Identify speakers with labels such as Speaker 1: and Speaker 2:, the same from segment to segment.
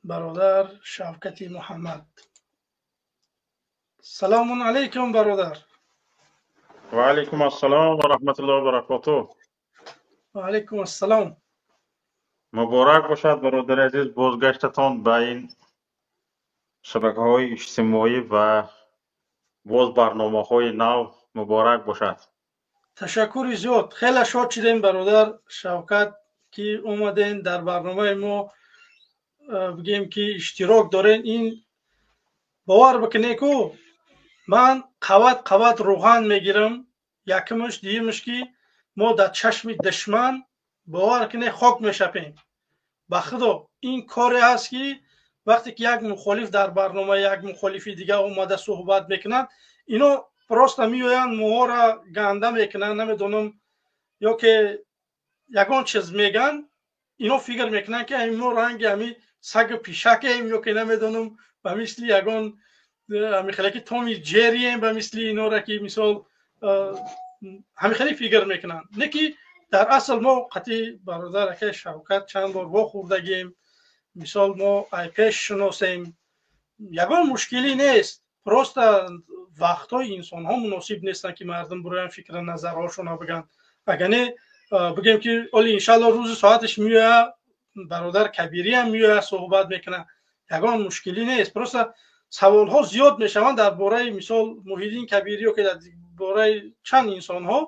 Speaker 1: Бародар Шавкати Муҳаммад, салому алайкум, бародар.
Speaker 2: Ва алайкум ассалом ва раҳматуллоҳи ва баракотуҳ.
Speaker 1: Ва алайкум ассалом.
Speaker 2: Муборак бошад, бародари азиз, бозгаштатон ба ин шабакаҳои иҷтимоӣ ва боз барномаҳои нав муборак бошад.
Speaker 1: Ташаккури зиёд. Хеле шод шудем, бародар Шавкат, ки омаден дар барномаи мо, бигем ки иштирок дорен. Ин бовар бикунед ку, ман қават қават рӯған мегирам. Якумаш, дуюмаш, ки мо дар чашми душман, бовар кунед, хок мешапем. Ба худо, ин коре ҳаст, ки вақте ки як мухолиф дар барнома як мухолифи дига омада суҳбат мекунад, ино просто меоянд, моҳоро ганда мекунанд, намедонам, ё ки ягон чиз меган. Ино фикр мекунанд, ки мо ранги ҳами сагу пишакем, ё ки намедонам, ба мисли ягон ҳамихеле ки Томи Ҷеррием, ба мисли инора ки мисол ҳамихеле фикр мекунанд. Не ки дар асл мо қатъи бародар акай Шавкат чанд бор вохӯрдагем, мисол, мо айпеш шиносем, ягон мушкилӣ нест. Просто вақтҳои инсонҳо муносиб нестанд, ки мардум бироян, фикра назарҳошона бигӯянд. Агар не, бигем ки оли, иншалло, рӯзи соаташ меоя, бародар Кабириам меоя, суҳбат мекунад, ягон мушкилӣ нест. Просто саволҳо зиёд мешаванд дар бораи, мисол, Муҳиддин Кабирӣ ё ки дар бораи чанд инсонҳо.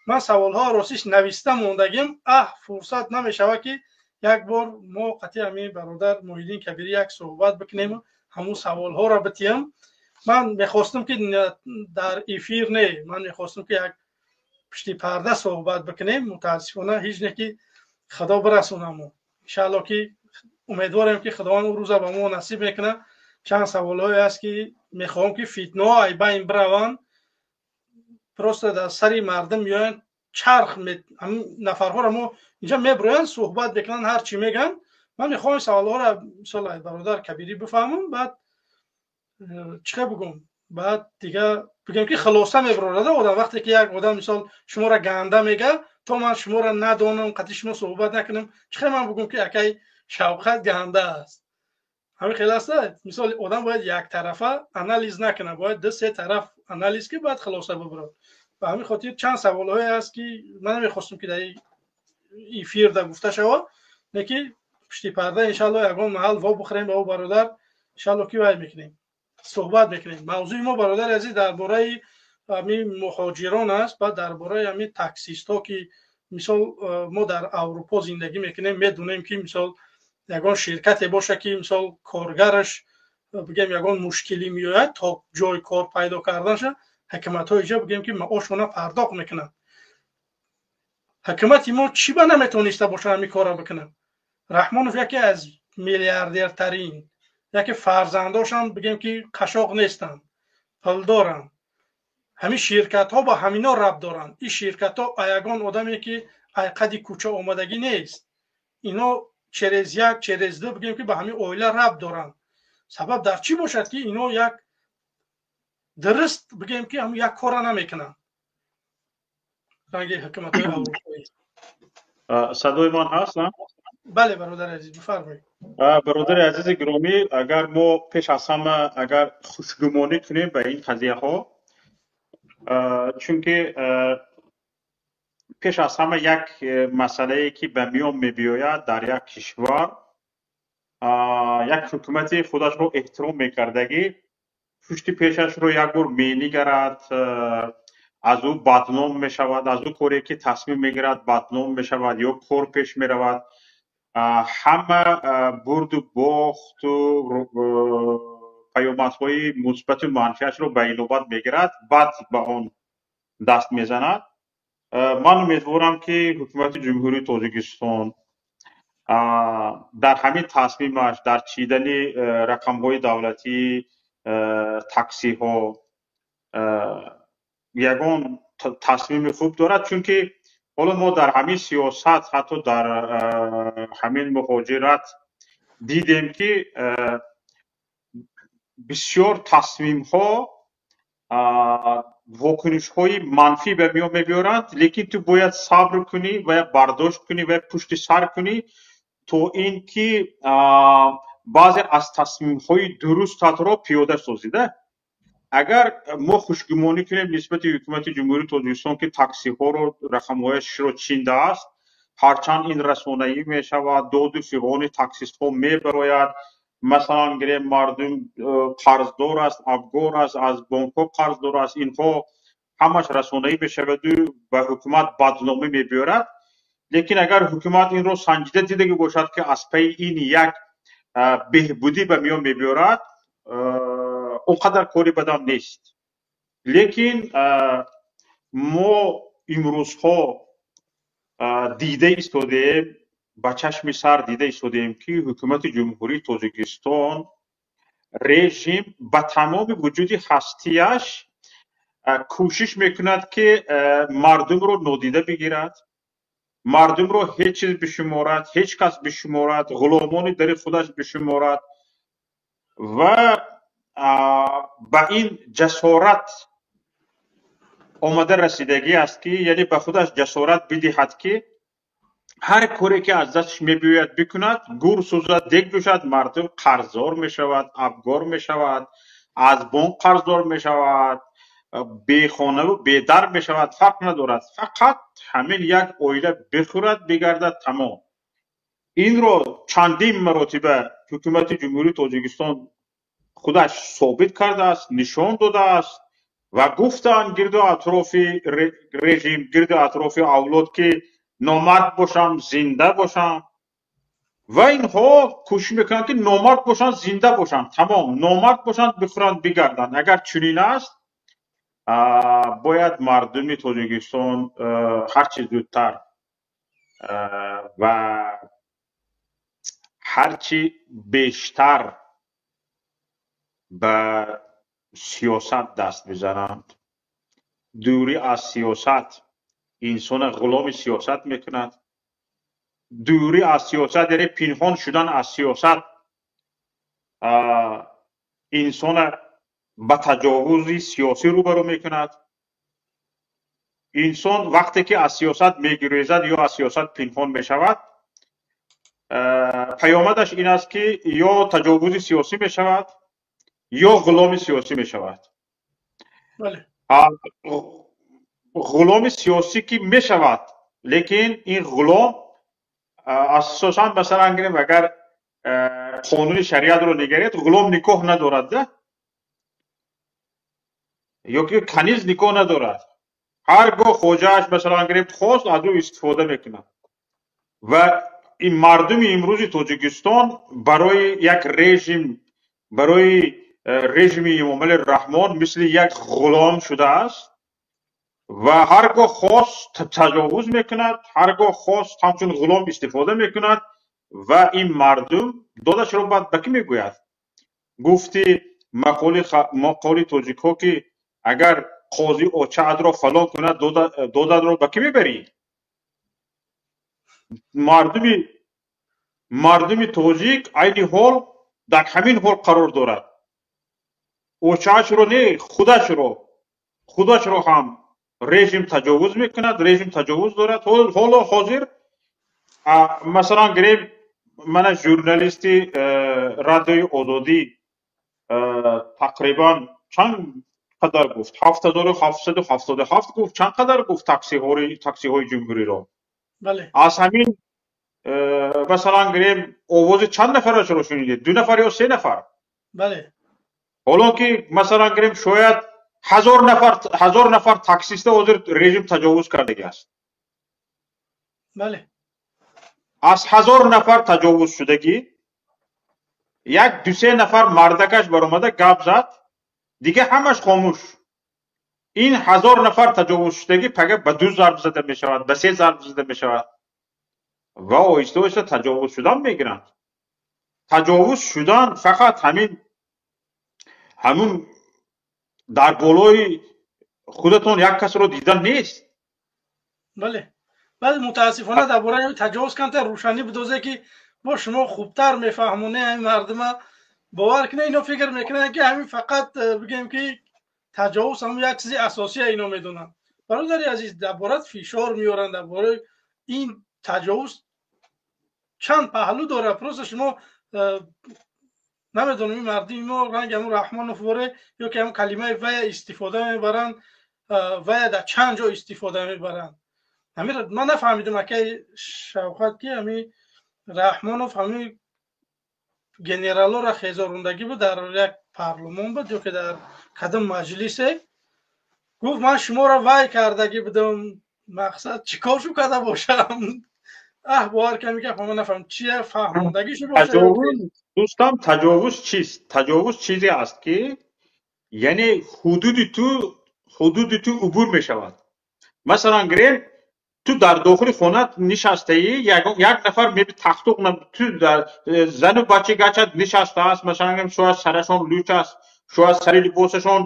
Speaker 1: Ман саволҳо ростиш нависта мондагим, аҳ, фурсат намешавад, ки як бор мо қатъи ҳамин бародар Муҳиддин Кабирӣ як суҳбат бикунем, ҳамун саволҳоро битиям. Ман мехостам, ки дар эфир не, ман мехостам, ки як пушти парда суҳбат бикунем. Мутаассифона, ҳеҷ не, ки худо бирасонамо. Иншаалло, ки умедворем, ки худованд он рӯза ба мо насиб мекунад. Чанд саволҳое ҳаст, ки мехоҳам, ки фитнаҳо ай байн бираванд. Просто дар сари мардум меоянд, чарх нафарҳоро мо инҷа мебироянд, суҳбат мекунанд, ҳар чӣ мегӯянд. Ман мехоҳам саволҳоро, мисол, бародар Кабирӣ бифаҳмам, баъд чӣ хел бигӯм, баъд дига бигӯем, ки хулоса мебарорада одам. Вақте ки як одам, мисол, шуморо ганда мега, то ман шуморо надонам, қатъи шумо суҳбат накунам, чӣ хел ман бигӯм, ки акай Шавқат ганда аст? Ҳамин хел аста. Мисол, одам бояд яктарафа анализ накунад, бояд ду се тараф анализ ки, баъд хулоса бибарад. Ба ҳамин хотир чанд саволҳое ҳаст, ки ман намехостам, ки дар эфирда гуфта шавад, леки пушти парда, иншалло, ягон маҳал во бихӯрем ба ӯ бародар, иншалло, ки вай мекунем, суҳбат мекунем. Мавзӯи мо, бародари азиз, дар бораи ҳамин муҳоҷирон аст, баъд дар бораи ҳамин таксистҳо, ки мисол мо дар Аврупо зиндагӣ мекунем, медонем, ки мисол ягон ширкате боша, ки мисол коргараш, бигем, ягон мушкилӣ меояд, то ҷои кор пайдо карданаша ҳукуматҳои ҷо, бигем, ки маошона пардохт мекунанд. Ҳукумати мо чӣ ба наметониста боша ҳамин корро бикунад? Раҳмонов яке аз миллиардертарин, яке фарзандошам, бигем, ки қашоқ нестанд, пулдоранд. Ҳамин ширкатҳо ба ҳамино рабт доранд. Ин ширкатҳо ягон одаме, ки айқади кӯча омадагӣ нест. Ино через як, через ду, бигем, ки ба ҳамин оила рабт доранд. Сабаб дар чӣ бошад, ки ино як дуруст, бигем, ки як кора намекунанд, ранги ҳукуматҳои аврупоӣ?
Speaker 2: Садои ман ҳаст, на?
Speaker 1: Бале, бародари азиз, бифармоед.
Speaker 2: Бародари азизи гиромӣ, агар мо пеш аз ҳама агар хушгумонӣ кунем ба ин қазияҳо, чунки пеш аз ҳама як масъалае, ки ба миён мебиёяд, дар як кишвар як ҳукумати худашро эҳтиром мекардагӣ пушти пешашро як бор менигарад, аз ӯ бадном мешавад, аз ӯ коре, ки тасмим мегирад, бадном мешавад ё кор пеш меравад. Ҳама бурду бохту паёмадҳои мусбату манфиашро ба инобат мегирад, баъд ба он даст мезанад. Ман умедворам, ки ҳукумати Ҷумҳурии Тоҷикистон дар ҳамин тасмимаш дар чидани рақамҳои давлатии таксиҳо ягон тасмими хуб дорад, чунки ҳоло мо дар ҳамин сиёсат, ҳатто дар ҳамин муҳоҷират дидем, ки бисёр тасмимҳо вокунишҳои манфӣ ба миён мебиёранд, лекин ту бояд сабр кунӣ ва бардошт кунӣ ва пушти сар кунӣ, то ин ки Баъзе аз тасмимҳои дурустатро пиёда созида. Агар мо хушгумонӣ кунем нисбати ҳукумати Ҷумҳурии Тоҷикистон, ки таксиҳоро рақамҳояшро чиндааст, ҳарчанд ин расонаӣ мешавад, доду фиғони таксистҳо мебарояд, масалан гирем, мардум қарздор аст, абгор аст, аз бонкҳо қарздор аст, инҳо ҳамаш расонаӣ мешаваду ба ҳукумат бадномӣ мебиёрад. Лекин агар ҳукумат инро санҷида дидагӣ бошад, ки аз пайи ин як беҳбудӣ ба миён мебиёрад, он қадар кори бадам нест. Лекин мо имрӯзҳо дида истодаем, ба чашми сар дида истодаем, ки ҳукумати Ҷумҳурии Тоҷикистон, режим ба тамоми вуҷуди ҳастияш кӯшиш мекунад, ки мардумро нодида бигирад, мардумро ҳеҷ чиз бишуморад, ҳеҷ кас бишуморад, ғуломони дари худаш бишуморад ва ба ин ҷасорат омада расидагӣ аст, ки яъне ба худаш ҷасорат бидиҳад, ки ҳар коре ки аз дасташ мебиёяд бикунад, гур сӯзад, дег ҷӯшад, мардум қарздор мешавад, абгор мешавад, аз бонк қарздор мешавад, бехонаву бедар мешавад, фарқ надорад, фақат ҳамин як оила бихӯрад, бигардад, тамом. Инро чандин маротиба ҳукумати Ҷумҳурии Тоҷикистон худаш собит кардааст, нишон додааст ва гуфтанд гирду атрофи режим, гирду атрофи авлод, ки номард бошам, зинда бошам. Ва инҳо кӯшиш мекунанд, ки номард бошанд, зинда бошанд, тамом, номард бошанд, бихӯранд, бигарданд. Агар чунин аст, бояд мардуми Тоҷикистон ҳарчи зудтар ва ҳарчи бештар ба сиёсат даст бизананд. Дурӣ аз сиёсат инсона ғуломи сиёсат мекунад. Дурӣ аз сиёсат, яъне пинҳон шудан аз сиёсат, инсона ба таҷовузи сиёсӣ рӯбарӯ мекунад. Инсон вақте ки аз сиёсат мегурезад ё аз сиёсат пинҳон мешавад, паёмадаш ин аст, ки ё таҷовузи сиёсӣ мешавад, ё ғуломи сиёсӣ мешавад. Ғуломи сиёсӣ ки мешавад, лекин ин ғулом асосан, масалан гирем, агар қонуни шариатро нигаред, ғулом никоҳ надорад да, ё ки каниз никоҳ надорад. Ҳар гоҳ хоҷааш, масалан гирем, хост, аз ӯ истифода мекунад. Ва ин мардуми имрӯзи Тоҷикистон барои як режим, барои режими Эмомали Раҳмон мисли як ғулом шудааст ва ҳар гоҳ хост, таҷовуз мекунад, ҳар гоҳ хост, ҳамчун ғулом истифода мекунад. Ва ин мардум додашро баъд ба кӣ мегӯяд? Гуфти мақоли тоҷикҳо, ки агар қозӣ очаатро фалон кунад, додатро ба кӣ мебарӣ? Мардуми тоҷик айни ҳол дар ҳамин ҳол қарор дорад. Очаашро не, худашро ҳам режим таҷовуз мекунад, режим таҷовуз дорад. Ҳоло ҳозир, масалан гирем, мана журналисти Радиои Озодӣ тақрибан чанд қадар гуфт, 7777 гуфт, чанд қадар гуфт таксиҳои ҷумҳуриро. Аз ҳамин, масалан гирем, овози чанд нафарашро шунидед? Ду нафар ё се нафар? Ҳолон ки, масалан гирем, шояд 1000 нафар, 1000 нафар таксиста ҳозир режим таҷовуз кардагӣ аст. Аз 1000 нафар таҷовузшудагӣ як дусе нафар мардакаш баромада гап зад, дига ҳамаш хомӯш. Ин 1000 нафар таҷовузшудагӣ пага ба ду зарб зада мешавад, ба се зарб зада мешавад ва оҳиста оҳиста таҷовуз шудан мегиранд. Таҷовуз шудан фақат ҳамин ҳамун дар болои худатон як касро дидан нест.
Speaker 1: Бале, баъд мутаассифона дар бораи таҷовуз камтар рӯшанӣ бидозе, ки бо шумо хубтар мефаҳмоне ҳамин мардума. Бовар кунед, ино фикр мекунанд, ки ҳамин фақат бигем, ки таҷовуз ҳамун як чизи асосия ино медонанд. Бародари азиз, дар бораи фишор меоранд, дар бораи ин таҷовуз чанд паҳлӯ дорад. Просто шумо Намедонам, ин мардуми мо ранги ҳамун Раҳмонов воре ё ки ҳамун калимаи вая истифода мебаранд, вая дар чанд ҷо истифода мебаранд. Ҳамин ман нафаҳмидам, акай Шавқат, ки ҳамин Раҳмонов ҳамин генералоро хезорундагӣ буд, дар як парлумон буд ё ки дар кадом маҷлисе гуфт: «Ман шуморо вай кардагӣ будам». Мақсад чӣ кор шу карда бошам? Аҳ, бовар кам, гап ман нафаҳмам, чия фаҳмондагишу боша.
Speaker 2: Дӯстам, таҷовуз чист? Таҷовуз чизе аст, ки яъне ҳудуди ту убур мешавад. Масалан, гирем, ту дар дохили хона нишастаӣ, як нафар тахтуқ, ту зану бача гачат нишастааст, масалан гирем, шояд сарашон луч аст, шояд сари либосашон,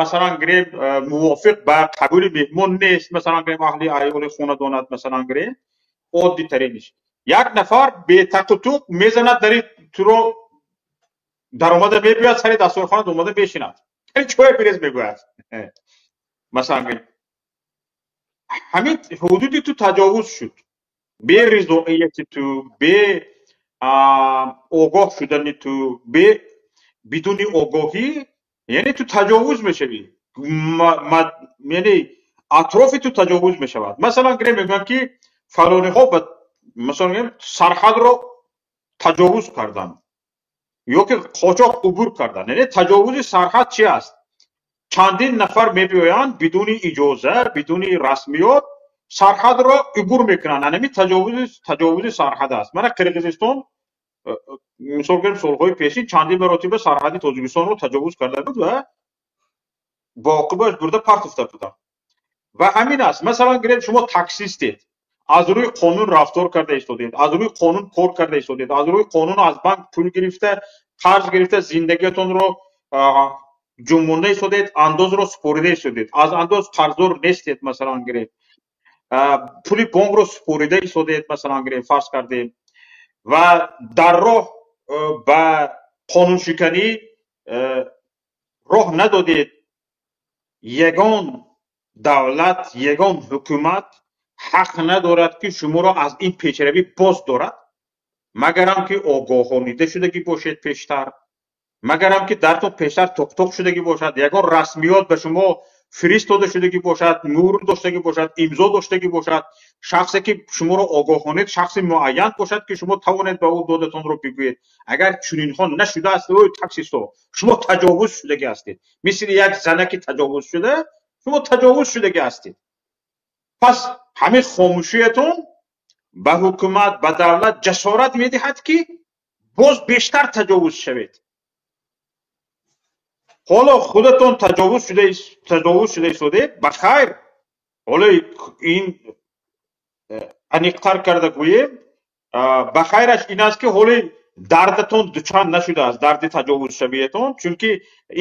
Speaker 2: масалан гирем, мувофиқ ба қабули меҳмон нест, масалан гирем, аҳли аёли хонадонат, масалан гирем, оддитариниш, як нафар бетақутуқ мезанад дари туро, даромада мебиёяд, сари дастурхона омада мешинад, чой бирез мегӯяд. Масалан гирем, ҳамин ҳудуди ту таҷовуз шуд. Бе ризоияти ту, бе огоҳ шудани ту, бе бидуни огоҳӣ, яъне ту таҷовуз мешавӣ, яъне атрофи ту таҷовуз мешавад. Масалан гирем, мегӯям, ки фалониҳо, масалан гирем, сарҳадро таҷовуз карданд ё ки қочоқ убур карданд. Яъне таҷовузи сарҳад чи аст? Чандин нафар мебиёянд, бидуни иҷоза, бидуни расмиёт сарҳадро убур мекунанд. Анами таҷовузи сарҳад аст. Мана Қирғизистон, мисол гирем, солҳои пешин чандин маротиба сарҳади Тоҷикистонро таҷовуз карда буд ва бо оқибаш бурда партофта буданд. Ва ҳамин аст. Масалан гирем, шумо таксистед, аз рӯи қонун рафтор карда истодед, аз рӯи қонун кор карда истодед, аз рӯи қонун аз банк пул гирифта, қарз гирифта, зиндагиатонро ҷунбонда истодед, андозро супорида истодед, аз андоз қарздор нестед, масалан гирем, пули бонкро супорида истодед, масалан гирем, фарз кардем, ва дар роҳ ба қонуншиканӣ роҳ надодед. Ягон давлат, ягон ҳукумат ҳақ надорад, ки шуморо аз ин пешравӣ боз дорад, магарам ки огоҳонида шудагӣ бошед пештар, магарам ки дартон пештар тоқтоқ шудагӣ бошад, ягон расмиёт ба шумо фиристода шудагӣ бошад, мӯҳр доштагӣ бошад, имзо доштагӣ бошад, шахсе ки шуморо огоҳонид, шахси муайян бошад, ки шумо тавонед ба ӯ додатонро бигӯед. Агар чунинҳо нашудааст, ой таксисто, шумо таҷовуз шудагӣ ҳастед. Мисли як занаки таҷовуз шуда, шумо таҷовуз шудагӣ ҳастед. Пас ҳамин хомӯшиятон ба ҳукумат, ба давлат ҷасорат медиҳад, ки боз бештар таҷовуз шавед. Ҳоло худатон таҷовуз шуда истодед, ба хайр. Ҳоло ин аниқтар карда гӯем, ба хайраш ин аст, ки ҳоли дардатон дучанд нашудааст, дарди таҷовузшавиятон, чунки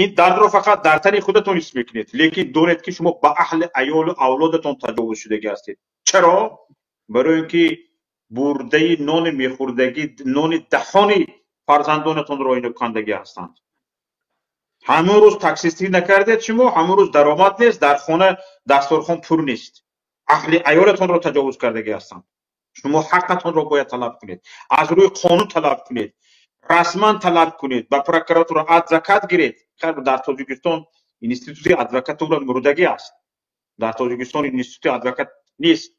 Speaker 2: ин дардро фақат дар тани худатон ҳис мекунед. Лекин донед, ки шумо ба аҳли аёлу авлодатон таҷовуз шудагӣ ҳастед. Чаро? Барои ин ки бурдаи нони мехӯрдагӣ, нони даҳони фарзандонатонро ино кандагӣ ҳастанд. Ҳамон рӯз таксистӣ накардед шумо, ҳамон рӯз даромад нест, дар хона дастурхон пур нест. Аҳли аёлатонро таҷовуз кардагӣ ҳастанд. Шумо ҳаққатонро бояд талаб кунед, аз рӯи қонун талаб кунед, расман талаб кунед, ба прокуратура, адвокат гиред. Дар Тоҷикистон институти адвокатура мурдагӣ аст. Дар Тоҷикистон институти адвокат нест.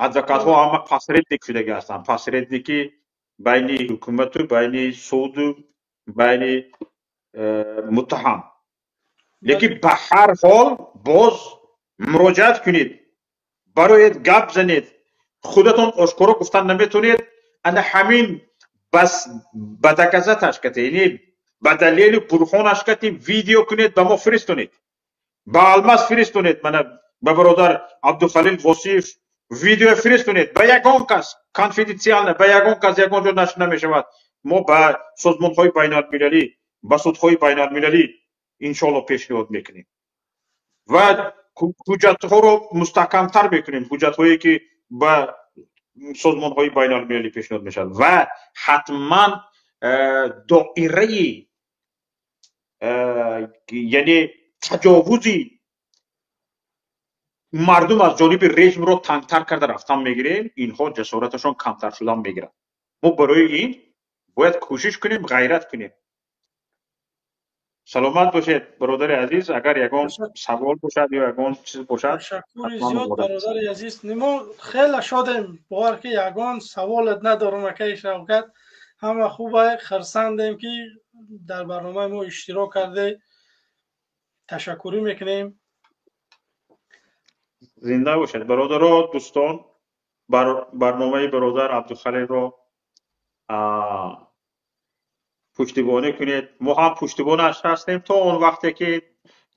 Speaker 2: Адвокатҳо ҳама посредник шудагӣ ҳастанд, посредники байни ҳукумату байни суду байни муттаҳам. Лекин ба ҳар ҳол боз муроҷиат кунед, бароед, гап занед. Худатон ошкоро гуфтан наметавонед, ана ҳамин бас ба доказаташ кате, яъне ба далелу бурҳонаш кати видео кунед, ба мо фиристонед, ба Алмаз фиристонед, мана ба бародар Абдухалил Восиев видео фиристонед, ба ягон кас конфиденциально, ба ягон кас, ягон ҷо нашр намешавад. Мо ба созмонҳои байналмилалӣ, ба судҳои байналмилалӣ иншоалло пешниҳод мекунем ва ҳуҷҷатҳоро мустаҳкамтар мекунем, ҳуҷҷатҳое ки ба созмонҳои байналмилалӣ пешниҳод мешавад, ва ҳатман доираи яъне таҷовузи мардум аз ҷониби режимро тангтар карда рафтан мегирем. Инҳо ҷасораташон камтар шудан мегирад. Мо барои ин Бояд кӯшиш кунем, ғайрат кунем. Саломат бошед, бародари азиз. Агар ягон савол бошад ё ягон чиз бошад.
Speaker 1: Ташаккури зиёд, бародари азиз. Мо хеле шодем, бовар ки ягон саволат надорам, акаи Шавкат. Ҳама хуба, хурсандем, ки дар барномаи мо иштирок карде. Ташаккурӣ мекунем.
Speaker 2: Зинда бошед, бародаро, дӯстон. Барномаи бародар Абдухалилро пуштибонӣ кунед. Мо ҳам пуштибонаш ҳастем то он вақте ки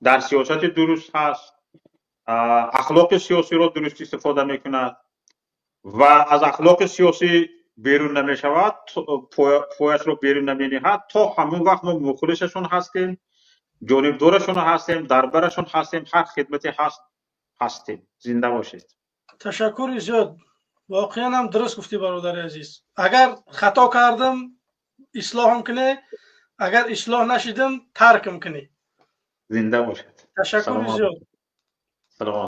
Speaker 2: дар сиёсати дуруст ҳаст, ахлоқи сиёсиро дуруст истифода мекунад ва аз ахлоқи сиёсӣ берун намешавад, пояшро берун намениҳад. То ҳамон вақт мо мухлисашон ҳастем, ҷонибдорашон ҳастем, дар барашон ҳастем, ҳар хидмате ҳаст, ҳастем. Зинда бошед.
Speaker 1: Ташаккури зиёд. Воқеан ҳам дуруст гуфтӣ, бародари азиз. Агар хато кардам, ислоҳам кунӣ, агар ислоҳ нашидам, таркам кунӣ.
Speaker 2: Зинда бошед.
Speaker 1: Ташаккури зиёд.
Speaker 2: Саломат.